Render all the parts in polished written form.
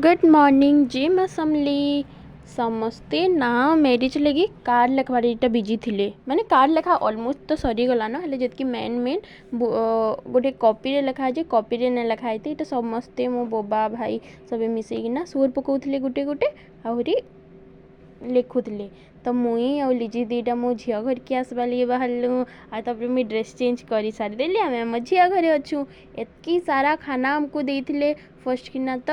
Good morning ଜୟ ମା ସମଲେଇ। ସମସ୍ତେ ନା ମ୍ୟାରେଜ୍ ଲାଗି କାର୍ଡ଼ ଲେଖବାର୍ ଏଇଟା ବିଜି ଥିଲେ। ମାନେ କାର୍ଡ଼ ଲେଖା ଅଲମୋଷ୍ଟ ତ ସରିଗଲାନ, ହେଲେ ଯେତ୍କି ମେନ୍ ମେନ୍ ଗୋଟେ କପିରେ ଲେଖା ହେଇଛି, କପିରେ ନାଇଁ ଲେଖା ହେଇଥି। ଏଇଟା ସମସ୍ତେ ମୋ ବୋବା ଭାଇ ସବେ ମିଶେଇକିନା ସୁର୍ ପକଉଥିଲେ ଗୋଟେ ଗୋଟେ, ଆହୁରି ଲେଖୁଥିଲେ। ତ ମୁଇଁ ଆଉ ଲିଜି ଦୁଇଟା ମୋ ଝିଅ ଘରିକି ଆସ୍ବା ଲାଗି ବାହାରିଲୁ। ଆଉ ତାପରେ ମୁଇଁ ଡ୍ରେସ୍ ଚେଞ୍ଜ କରି ସାରିଦେଲି। ଆମେ ଆମ ଝିଅ ଘରେ ଅଛୁ। ଏତ୍କି ସାରା ଖାନା ଆମକୁ ଦେଇଥିଲେ। ଫାର୍ଷ୍ଟ କିନା ତ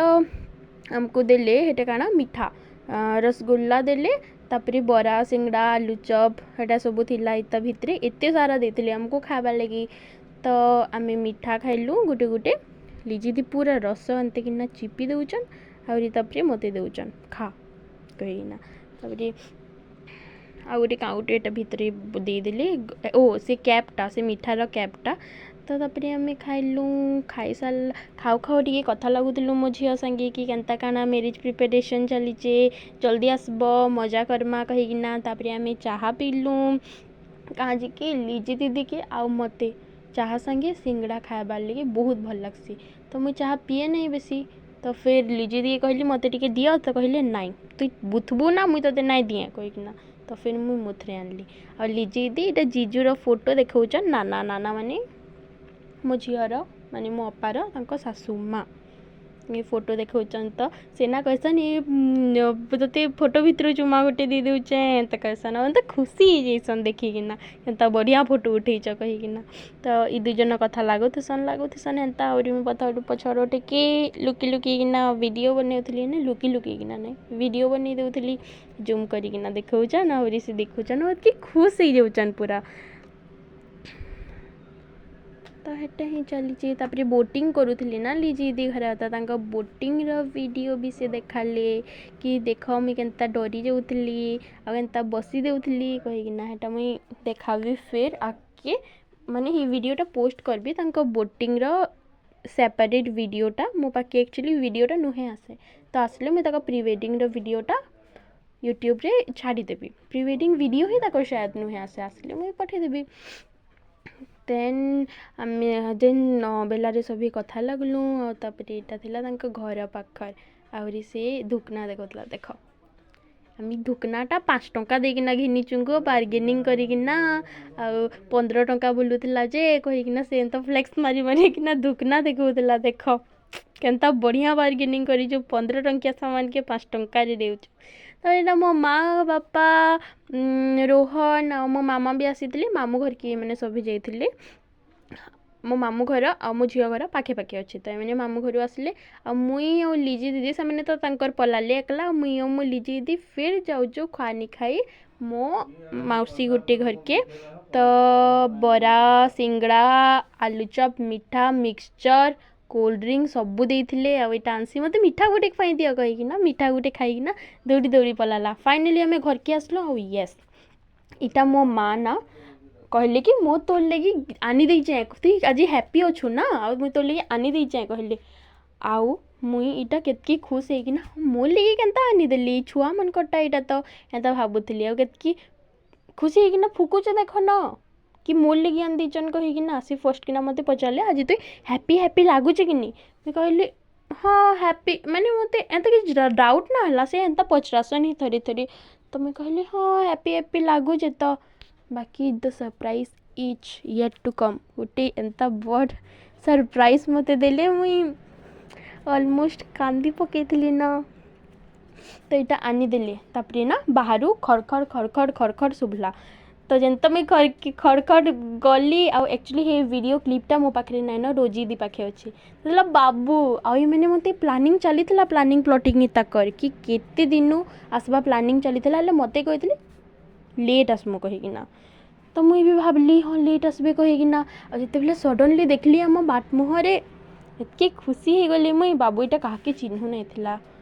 ଆମକୁ ଦେଲେ ହେଟା କାଣା, ମିଠା ରସଗୋଲ୍ଲା ଦେଲେ, ତାପରେ ବରା, ସିଙ୍ଗଡ଼ା, ଆଲୁଚପ୍ ହେଟା ସବୁ ଥିଲା। ତା ଭିତରେ ଏତେ ସାରା ଦେଇଥିଲେ ଆମକୁ ଖାଇବାର୍ ଲାଗି। ତ ଆମେ ମିଠା ଖାଇଲୁ ଗୋଟେ ଗୋଟେ। ଲିଜି ଦି ପୁରା ରସ ଏନ୍ତିକିନା ଚିପି ଦଉଛନ୍, ଆହୁରି ତାପରେ ମୋତେ ଦଉଛନ୍ ଖା କହିକିନା। ତାପରେ ଆଉ ଗୋଟେ କାଁ ଗୋଟେ ଏଟା ଭିତରେ ଦେଇଦେଲେ, ଓ ସେ କ୍ୟାପ୍ଟା, ସେ ମିଠାର କ୍ୟାପ୍ଟା। ତ ତାପରେ ଆମେ ଖାଇଲୁ। ଖାଇସାରିଲା ଖାଉ ଖାଉ ଟିକେ କଥା ଲାଗୁଥିଲୁ ମୋ ଝିଅ ସାଙ୍ଗେ କି କେନ୍ତା କାଣା ମ୍ୟାରେଜ୍ ପ୍ରିପାରେସନ୍ ଚାଲିଛେ, ଜଲ୍ଦି ଆସ୍ବ, ମଜା କର୍ମା କହିକିନା। ତାପରେ ଆମେ ଚାହା ପିଇଲୁ। କାଁଜିକି ଲିଜି ଦିଦିକେ ଆଉ ମୋତେ ଚାହା ସାଙ୍ଗେ ସିଙ୍ଗଡ଼ା ଖାଇବାର୍ ଲାଗି ବହୁତ ଭଲ୍ ଲାଗ୍ସି। ତ ମୁଇଁ ଚାହା ପିଏ ନାଇଁ ବେଶୀ। ତ ଫେର୍ ଲିଜି ଦିଦି କହିଲି, ମୋତେ ଟିକେ ଦିଅ। ତ କହିଲେ, ନାଇଁ, ତୁଇ ବୁଥବୁ ନା, ମୁଇଁ ତତେ ନାଇଁ ଦିଏଁ କହିକିନା। ତ ଫିର୍ ମୁଇଁ ମୁଥରେ ଆଣିଲି। ଆଉ ଲିଜି ଦିଦି ଏଇଟା ଜିଜୁର ଫଟୋ ଦେଖଉଛନ୍। ନାନା, ନାନା ମାନେ ମୋ ଝିଅର, ମାନେ ମୋ ଅପାର ତାଙ୍କ ଶାଶୁ ମା। ଏ ଫଟୋ ଦେଖଉଛନ୍। ତ ସେନା କହିସନ୍, ଏ ତତେ ଫଟୋ ଭିତରୁ ଚୁମା ଗୋଟେ ଦେଇ ଦଉଛେଁ, ଏନ୍ତା କହିସନ୍। ଆଉ ଏନ୍ତା ଖୁସି ହେଇଯାଇସନ୍ ଦେଖିକିନା, ଏନ୍ତା ବଢ଼ିଆ ଫଟୋ ଉଠେଇଛ କହିକିନା। ତ ଇ ଦୁଇ ଜଣ କଥା ଲାଗୁଥିସନ୍ ଲାଗୁଥିସନ୍ ଏନ୍ତା। ଆହୁରି ମୁଇଁ ପଛଆଡ଼ୁ ଟିକେ ଲୁକି ଲୁକିକିନା ଭିଡ଼ିଓ ବନେଉଥିଲି। ନା, ଲୁକି ଲୁକିକିନା ନାଇଁ, ଭିଡ଼ିଓ ବନେଇ ଦଉଥିଲି। ଜୁମ୍ କରିକିନା ଦେଖଉଛନ୍, ଆହୁରି ସେ ଦେଖୁଛନ୍ ଆଉ ଏତ୍କି ଖୁସ୍ ହେଇଯାଉଛନ୍ ପୁରା। ତ ହେଟା ହିଁ ଚାଲିଛି। ତାପରେ ବୋଟିଂ କରୁଥିଲି ନା ଲିଜି ଦି ଘରେ, ତ ତାଙ୍କ ବୋଟିଂର ଭିଡ଼ିଓ ବି ସେ ଦେଖାଲେ କି ଦେଖ, ମୁଇଁ କେନ୍ତା ଡରି ଯାଉଥିଲି ଆଉ କେନ୍ତା ବସି ଦେଉଥିଲି କହିକିନା। ହେଟା ମୁଇଁ ଦେଖାବି ଫେର୍ ଆଗ୍କେ, ମାନେ ଏଇ ଭିଡ଼ିଓଟା ପୋଷ୍ଟ କରିବି। ତାଙ୍କ ବୋଟିଂର ସେପାରେଟ୍ ଭିଡ଼ିଓଟା ମୋ ପାଖେ ଆକ୍ଚୁଆଲି ଭିଡ଼ିଓଟା ନୁହେଁ ଆସେ। ତ ଆସିଲେ ମୁଇଁ ତାଙ୍କ ପ୍ରି ୱେଡ଼ିଂର ଭିଡ଼ିଓଟା ୟୁଟ୍ୟୁବରେ ଛାଡ଼ିଦେବି। ପ୍ରି ୱେଡ଼ିଂ ଭିଡ଼ିଓ ହିଁ ତାଙ୍କର ସାୟଦ ନୁହେଁ ଆସେ, ଆସିଲେ ମୁଇଁ ପଠେଇଦେବି। ଦେନ୍ ଆମେ ଦେନ୍ ବେଲାରେ ସଭିଏ କଥା ଲାଗଲୁ। ଆଉ ତାପରେ ଏଇଟା ଥିଲା ତାଙ୍କ ଘର ପାଖରେ। ଆହୁରି ସେ ଧୁକନା ଦେଖଉଥିଲା, ଦେଖ, ଆମେ ଧୁକନାଟା 5 ଟଙ୍କା ଦେଇକିନା ଘିନିଚୁଁ ଗୋ ବାର୍ଗେନିଂ କରିକିନା। ଆଉ 15 ଟଙ୍କା ବୋଲୁଥିଲା ଯେ କହିକିନା ସେ ଏନ୍ତା ଫ୍ଲେକ୍ସ ମାରି ମାରିକିନା ଧୁକନା ଦେଖଉଥିଲା। ଦେଖ, କେନ୍ତା ବଢ଼ିଆ ବାର୍ଗେନିଂ କରିଛୁ, 15 ଟଙ୍କିଆ ସାମାନକେ 5 ଟଙ୍କାରେ ଦେଉଛୁ। ତ ଏଇଟା ମୋ ମା, ବାପା, ରୋହନ ଆଉ ମୋ ମାମା ବି ଆସିଥିଲେ। ମାମୁଁ ଘରକି ଏମାନେ ସଭିଏ ଯାଇଥିଲେ। ମୋ ମାମୁଁ ଘର ଆଉ ମୋ ଝିଅ ଘର ପାଖେ ପାଖେ ଅଛି। ତ ଏମାନେ ମାମୁଁ ଘରୁ ଆସିଲେ। ଆଉ ମୁଇଁ ଆଉ ଲିଜି ଦିଦି, ସେମାନେ ତ ତାଙ୍କର ପଲାଲେ ଏକଲା। ଆଉ ମୁଇଁ ଆଉ ମୋ ଲିଜି ଦିଦି ଫେର୍ ଯାଉଛୁ ଖୁଆନି ଖାଇ ମୋ ମାଉସୀ ଗୋଟେ ଘରକେ। ତ ବରା, ସିଙ୍ଗଡ଼ା, ଆଲୁଚପ୍, ମିଠା, ମିକ୍ସଚର୍, କୋଲ୍ଡ ଡ୍ରିଙ୍କ୍ ସବୁ ଦେଇଥିଲେ। ଆଉ ଏଇଟା ଆନ୍ସି ମୋତେ ମିଠା ଗୋଟେ ଖୁଆଇ ଦିଅ କହିକିନା ମିଠା ଗୋଟେ ଖାଇକିନା ଦୌଡ଼ି ଦୌଡ଼ି ପଲାଲା। ଫାଇନାଲି ଆମେ ଘରକେ ଆସିଲୁ। ଆଉ ୟେସ୍, ଇଟା ମୋ ମା ନା କହିଲେ କି ମୁଁ ତୋର୍ ଲାଗି ଆନି ଦେଇଛେଁ, ତୁଇ ଆଜି ହ୍ୟାପି ଅଛୁ ନା, ଆଉ ମୁଇଁ ତୋର୍ ଲାଗି ଆନି ଦେଇଛେଁ କହିଲେ। ଆଉ ମୁଇଁ ଇଟା କେତ୍କି ଖୁସ୍ ହେଇକିନା, ମୋର୍ ଲାଗି କେନ୍ତା ଆନିଦେଲି, ଛୁଆମାନଙ୍କରଟା ଏଇଟା ତ, ଏନ୍ତା ଭାବୁଥିଲି। ଆଉ କେତ୍କି ଖୁସି ହେଇକିନା ଫୁକୁଛେ ଦେଖ ନ, କି ମୋର୍ ଲାଗି ଆନି ଦେଇଛନ୍ କହିକିନା। ସେ ଫାର୍ଷ୍ଟ କିନା ମୋତେ ପଚାରିଲେ, ଆଜି ତୁଇ ହ୍ୟାପି ହ୍ୟାପି ଲାଗୁଛେ କି ନି? ମୁଇଁ କହିଲି, ହଁ, ହ୍ୟାପି। ମାନେ ମୋତେ ଏନ୍ତା କିଛି ଡାଉଟ୍ ନା ହେଲା, ସେ ଏନ୍ତା ପଚରାସନ୍ ହିଁ ଥରେ ଥରେ। ତ ମୁଇଁ କହିଲି, ହଁ, ହ୍ୟାପି ହ୍ୟାପି ଲାଗୁଛେ ତ। ବାକି the surprise is yet to come. ଗୋଟେ ଏନ୍ତା ବଡ଼ ସରପ୍ରାଇଜ୍ ମୋତେ ଦେଲେ, ମୁଇଁ ଅଲମୋଷ୍ଟ କାନ୍ଦି ପକେଇଥିଲି ନା। ତ ଏଇଟା ଆନିଦେଲେ। ତାପରେ ନା ବାହାରୁ ଖଡ଼ ଖଡ଼ ଖଡ଼ ଖଡ଼ ଖଡ଼ ଖଡ଼ ଶୁଭିଲା। ତ ଯେନ୍ତା ମୁଇଁ ଖଡ଼ ଖଡ଼ ଗଲି, ଆଉ ଆକ୍ଚୁଆଲି ହେ ଭିଡ଼ିଓ କ୍ଲିପ୍ଟା ମୋ ପାଖରେ ନାଇଁ ନ, ରୋଜି ଦି ପାଖେ ଅଛି। ହେଲା ବାବୁ ଆଉ ଏମାନେ ମୋତେ ପ୍ଲାନିଂ ଚାଲିଥିଲା, ପ୍ଲାନିଂ ପ୍ଲଟିଂ ତାକର କି କେତେ ଦିନୁ ଆସବା ପ୍ଲାନିଂ ଚାଲିଥିଲା। ହେଲେ ମୋତେ କହିଥିଲେ ଲେଟ୍ ଆସ୍ମୁ କହିକିନା। ତ ମୁଇଁ ବି ଭାବିଲି, ହଁ, ଲେଟ୍ ଆସିବେ କହିକିନା। ଆଉ ଯେତେବେଳେ ସଡ଼ନଲି ଦେଖିଲି ଆମ ବାଟ ମୁହଁରେ, ଏତ୍କି ଖୁସି ହେଇଗଲି ମୁଇଁ। ବାବୁ ଏଇଟା କାହାକେ ଚିହ୍ନୁ ନାଇଥିଲା,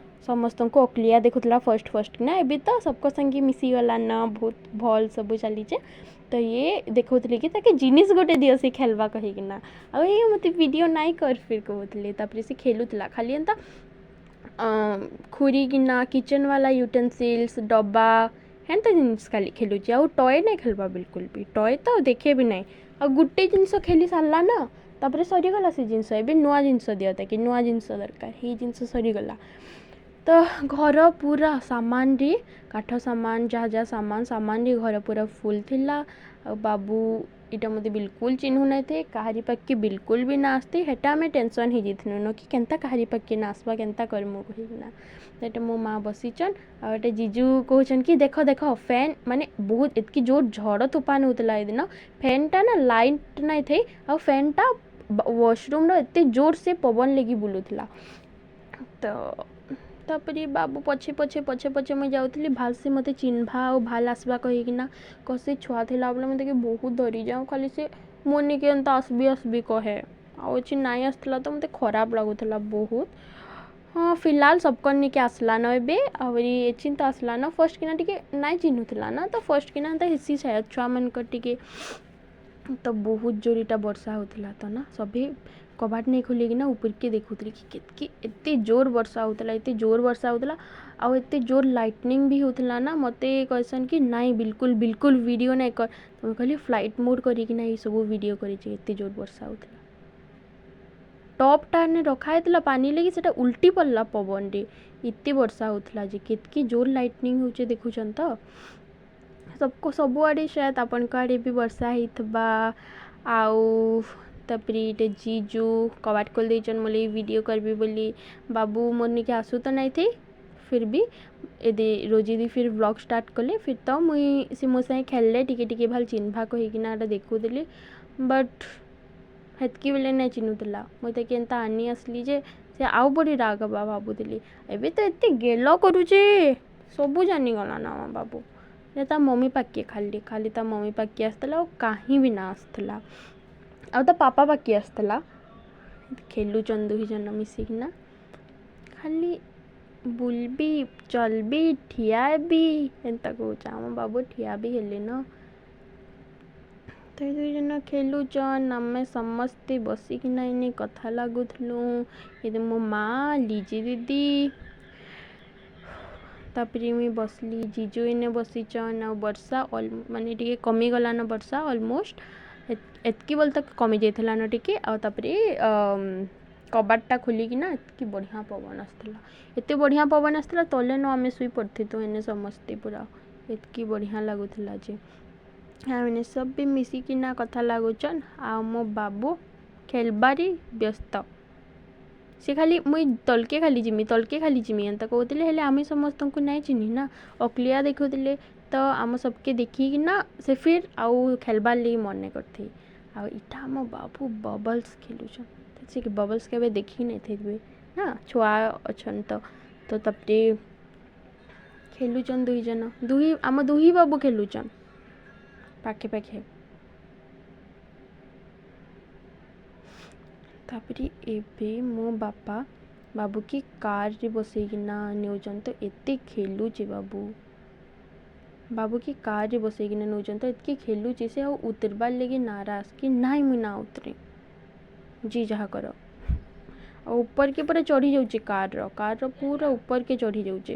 ସମସ୍ତଙ୍କୁ ଅକଲିଆ ଦେଖୁଥିଲା ଫାର୍ଷ୍ଟ ଫାର୍ଷ୍ଟ କିନା। ଏବେ ତ ସବକ ସାଙ୍ଗେ ମିଶିଗଲାନ, ବହୁତ ଭଲ୍ ସବୁ ଚାଲିଛେ। ତ ଇଏ ଦେଖଉଥିଲେ କି ତାକେ ଜିନିଷ୍ ଗୋଟେ ଦିଅ ସେ ଖେଲ୍ବା କହିକିନା। ଆଉ ଇଏ ମୋତେ ଭିଡ଼ିଓ ନାଇଁ କର ଫିର୍ କହୁଥିଲେ। ତାପରେ ସେ ଖେଲୁଥିଲା ଖାଲି ଏନ୍ତା ଖୁରିକିନା, କିଚେନ୍ ବାଲା ୟୁଟେନ୍ସିଲ୍ସ, ଡବା, ହେନ୍ତା ଜିନିଷ୍ ଖାଲି ଖେଲୁଛି। ଆଉ ଟୟ ନାଇଁ ଖେଲ୍ବା ବିଲକୁଲ ବି, ଟୟ ତ ଦେଖେ ବି ନାଇଁ। ଆଉ ଗୋଟେ ଜିନିଷ ଖେଲି ସାରିଲା ନା, ତାପରେ ସରିଗଲା ସେ ଜିନିଷ। ଏବେ ନୂଆ ଜିନିଷ ଦିଅ ତାକେ, ନୂଆ ଜିନିଷ ଦରକାର, ହେଇ ଜିନିଷ ସରିଗଲା। ତ ଘର ପୁରା ସାମାନରେ, କାଠ ସାମାନ, ଯାହା ଯାହା ସାମାନ ସାମାନରେ ଘର ପୁରା ଫୁଲ୍ ଥିଲା। ଆଉ ବାବୁ ଇଟା ମୋତେ ବିଲକୁଲ ଚିହ୍ନୁ ନାଇଁଥେ, କାହାରି ପାଖ୍କେ ବିଲକୁଲ ବି ନା ଆସତେ। ହେଟା ଆମେ ଟେନସନ୍ ହେଇଯାଇଥିଲୁନ କି କେନ୍ତା କାହାରି ପାଖ୍କେ ନା ଆସ୍ବା, କେନ୍ତା କର୍ମୁ କହିକିନା। ଏଟା ମୋ ମା ବସିଛନ୍ ଆଉ ଏଟା ଜିଜୁ କହୁଛନ୍ କି ଦେଖ ଦେଖ ଫ୍ୟାନ୍, ମାନେ ବହୁତ ଏତ୍କି ଜୋର୍ ଝଡ଼ ତୁଫାନ ହଉଥିଲା ଏଦିନ, ଫ୍ୟାନ୍ଟା ନା ଲାଇଟ୍ ନାଇଁ ଥାଇ ଆଉ ଫ୍ୟାନ୍ଟା ୱାସରୁମ୍ର ଏତେ ଜୋର୍ ସେ ପବନ ଲାଗି ବୁଲୁଥିଲା। ତ ତାପରେ ବାବୁ ପଛେ ପଛେ ପଛେ ପଛେ ମୁଇଁ ଯାଉଥିଲି, ଭାଲ୍ ସେ ମୋତେ ଚିହ୍ନବା ଆଉ ଭାଲ୍ ଆସ୍ବା କହିକିନା। କସି ଛୁଆ ଥିଲା ବେଲେ ମୁଇଁ ତାକେ ବହୁତ ଡରିଯାଉ, ଖାଲି ସେ ମୋନିକେ ଏନ୍ତା ଆସ୍ବି ଆସ୍ବି କହେ, ଆଉ ଏଛି ନାଇଁ ଆସୁଥିଲା ତ ମୋତେ ଖରାପ ଲାଗୁଥିଲା ବହୁତ। ହଁ, ଫିଲହାଲ ସବକର୍ ନିକେ ଆସ୍ଲାନ ଏବେ, ଆହୁରି ଏଛିନ୍ ତ ଆସ୍ଲାନ। ଫାର୍ଷ୍ଟ କିନା ଟିକେ ନାଇଁ ଚିହ୍ନୁଥିଲା ନା, ତ ଫାର୍ଷ୍ଟ କିନା ଏନ୍ତା ହେସି ସାୟଦ୍ ଛୁଆମାନଙ୍କର ଟିକେ। ତ ବହୁତ ଜୋର୍ ଇଟା ବର୍ଷା ହଉଥିଲା ତ ନା ସଭେ କବାଟ ନେଇ ଖୋଲିକିନା ଉପରକେ ଦେଖୁଥିଲେ କି କେତ୍କି ଏତେ ଜୋର୍ ବର୍ଷା ହଉଥିଲା, ଏତେ ଜୋର୍ ବର୍ଷା ହଉଥିଲା ଆଉ ଏତେ ଜୋର୍ ଲାଇଟନିଂ ବି ହଉଥିଲା ନା। ମୋତେ କହିସନ୍ କି ନାଇଁ, ବିଲକୁଲ ବିଲକୁଲ ଭିଡ଼ିଓ ନାଇଁ କର। ତ ମୁଇଁ କହିଲି ଫ୍ଲାଇଟ୍ ମୋଡ଼୍ କରିକିନା ଏଇସବୁ ଭିଡ଼ିଓ କରିଛି। ଏତେ ଜୋର୍ ବର୍ଷା ହଉଥିଲା, ଟପ୍ଟା ଏନେ ରଖା ହେଇଥିଲା ପାନି ଲାଗି, ସେଟା ଉଲ୍ଟି ପଡ଼ଲା ପବନରେ, ଏତେ ବର୍ଷା ହଉଥିଲା ଯେ। କେତ୍କି ଜୋର୍ ଲାଇଟନିଂ ହଉଛେ ଦେଖୁଛନ୍ ତ ସବକୁ ସବୁଆଡ଼େ, ସାୟଦ୍ ଆପଣଙ୍କ ଆଡ଼େ ବି ବର୍ଷା ହେଇଥିବା। ଆଉ ତାପରେ ଇଟା ଜିଜୁ କବାଟ ଖୋଲି ଦେଇଛନ୍ ମୋର୍ ଲାଗି ଭିଡ଼ିଓ କରିବି ବୋଲି। ବାବୁ ମୋର୍ ନିକେ ଆସୁ ତ ନାଇଁ ଥାଇ, ଫିର୍ ବି ଏଦେ ରୋଜି ଦି ଫିର୍ ବ୍ଲଗ୍ ଷ୍ଟାର୍ଟ କଲେ ଫିର୍ ତ ମୁଇଁ ସେ ମୋ ସାଙ୍ଗେ ଖେଳିଲେ ଟିକେ ଟିକେ, ଭାଲ୍ ଚିହ୍ନବା କହିକିନା ଏଟା ଦେଖୁଥିଲି। ବଟ୍ ହେତ୍କି ବେଲେ ନାଇଁ ଚିହ୍ନୁଥିଲା। ମୁଇଁ ତାକେ ଏନ୍ତା ଆନି ଆସିଲି ଯେ ସେ ଆଉ ବଡ଼ି ରାଗ ହେବା ଭାବୁଥିଲି। ଏବେ ତ ଏତେ ଗେଲ କରୁଛେ, ସବୁ ଜାନିଗଲାନ ଆମ ବାବୁ। ତା ମମି ପାଖ୍କେ ଖାଲି ଖାଲି ତା ମମି ପାଖ୍କେ ଆସିଥିଲା ଆଉ କାହିଁ ବି ନା ଆସିଥିଲା, ଆଉ ତା ପାପା ପାଖ୍କେ ଆସିଥିଲା। ଖେଲୁଛନ୍ ଦୁହି ଜଣ ମିଶିକିନା, ଖାଲି ବୁଲ୍ବି, ଚଲ୍ବି, ଠିଆ ହେବି ଏନ୍ତା କହୁଛେ। ଆମ ବାବୁ ଠିଆ ବି ହେଲେନ। ତ ଦୁଇ ଜଣ ଖେଲୁଛନ୍, ଆମେ ସମସ୍ତେ ବସିକିନା ଏନେ କଥା ଲାଗୁଥିଲୁ। ଏଦେ ମୋ ମା, ଲିଜି ଦିଦି, ତାପରେ ମୁଇଁ ବସଲି, ଜିଜୁ ଏନେ ବସିଛନ୍। ଆଉ ବର୍ଷା ମାନେ ଟିକେ କମିଗଲାନ, ବର୍ଷା ଅଲମୋଷ୍ଟ ଏତ୍କି ବେଲେ ତକ୍ କମି ଯାଇଥିଲାନ ଟିକେ। ଆଉ ତାପରେ କବାଟଟା ଖୋଲିକିନା ଏତ୍କି ବଢ଼ିଆ ପବନ ଆସୁଥିଲା, ଏତେ ବଢ଼ିଆ ପବନ ଆସୁଥିଲା, ତଲେ ନ ଆମେ ଶୋଇ ପଡ଼ିଥିତୁ ଏନେ ସମସ୍ତେ ପୁରା, ଏତ୍କି ବଢ଼ିଆ ଲାଗୁଥିଲା ଯେ। ଆମେ ସବ୍ ବି ମିଶିକିନା କଥା ଲାଗୁଛନ୍ ଆଉ ମୋ ବାବୁ ଖେଲ୍ବାରେ ବ୍ୟସ୍ତ। ସେ ଖାଲି ମୁଇଁ ତଲ୍କେ ଖାଲି ଯିମି, ତଲ୍କେ ଖାଲି ଯିମି ଏନ୍ତା କହୁଥିଲେ। ହେଲେ ଆମେ ସମସ୍ତଙ୍କୁ ନାଇଁ ଚିହ୍ନି ନା, ଅକ୍ଲିଆ ଦେଖୁଥିଲେ ତ ଆମ ସବକେ ଦେଖିକିନା ସେ ଫିର୍ ଆଉ ଖେଲ୍ବାର୍ ଲାଗି ମନ୍ ନାଇଁ କରିଥି। ଆଉ ଇଟା ଆମ ବାବୁ ବବଲ୍ସ ଖେଲୁଛନ୍। ସେ ବବଲ୍ସ କେବେ ଦେଖି ନାଇଁ ଥିବେ ନା, ଛୁଆ ଅଛନ୍ ତ। ତ ତାପରେ ଖେଲୁଛନ୍ ଦୁଇ ଜଣ, ଦୁହି ଆମ ଦୁହି ବାବୁ ଖେଲୁଛନ୍ ପାଖେ ପାଖେ। ତାପରେ ଏବେ ମୋ ବାପା ବାବୁକେ କାର୍ରେ ବସେଇକିନା ନେଉଛନ୍ ତ ଏତେ ଖେଲୁଛେ ବାବୁ। ବାବୁକେ କାର୍ରେ ବସେଇକିନା ନେଉଛନ୍ ତ ଏତ୍କି ଖେଲୁଛେ ସେ, ଆଉ ଉତରବାର୍ ଲାଗି ନାରାଜ କି ନାଇଁ, ମୁଇଁ ନା ଉତରେ, ଜି ଯାହା କର। ଆଉ ଉପରକେ ପୁରା ଚଢ଼ି ଯାଉଛେ, କାର୍ର ପୁରା ଉପରକେ ଚଢ଼ି ଯାଉଛେ।